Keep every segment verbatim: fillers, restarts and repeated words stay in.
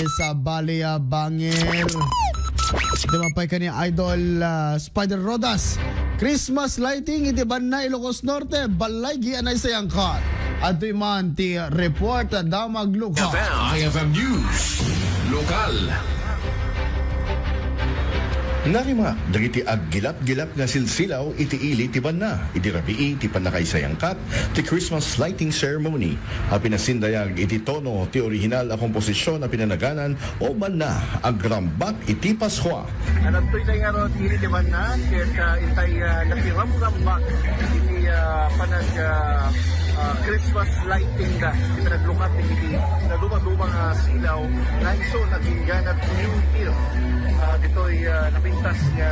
sa Bali, ah, Bangir. Iti mapay kani Idol, ah, Spider Rodas. Christmas lighting iti banna Ilocos Norte, balay gi anay sayangkat. Adtoy man ti report, ah, Damag Luka. I F M News, lokal. Narima dagiti aggilap-gilap nga silsilaw iti ili ti banna. Idi rabii ti pannakaisayangkat ti Christmas lighting ceremony a pinasindayag iti tono ti orihinal a komposisyon a pinanaganan o banna Agrambak iti Paskua. Adtoy tay ngarud ili ti banna, ket, ah, intay, ah, nakiramrambak iti, ah, panag, ah, ah, Christmas lighting da, iti naglukat iti nadumaduma nga silaw, nga isu nagingganat New Year, ah, ditoy, ah, napintas nga,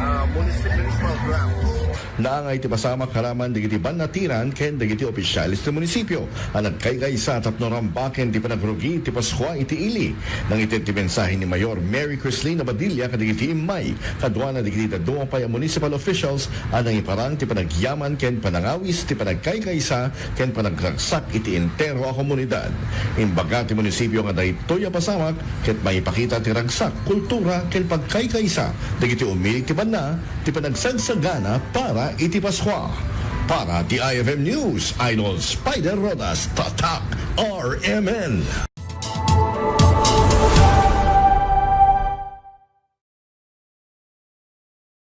ah, municip-, municipal grounds. Naangay ti pasamak aramid dagiti bannatiran ken dagiti opisyales ti munisipio a nagkaykaysa tapno rambaken ti panagrugi ti Paskua iti ili. Nangited ti mensahe ni Mayor Mary Crislin Abadilla kadagiti immay, kaduana dagiti dadduma pay a municipal officials a nangiparang ti panagyaman ken panangawis ti panagkaykaysa ken panagragsak iti entero a komunidad. Imbaga ti munisipio nga daytoy a pasamak ket maipakita ti ragsak, kultura ken pagkaykaysa dagiti umili ti banna ti panagsagsagana para iti Paskua. Para ti I F M News, Idol Spider Rodas, Tatak R M N.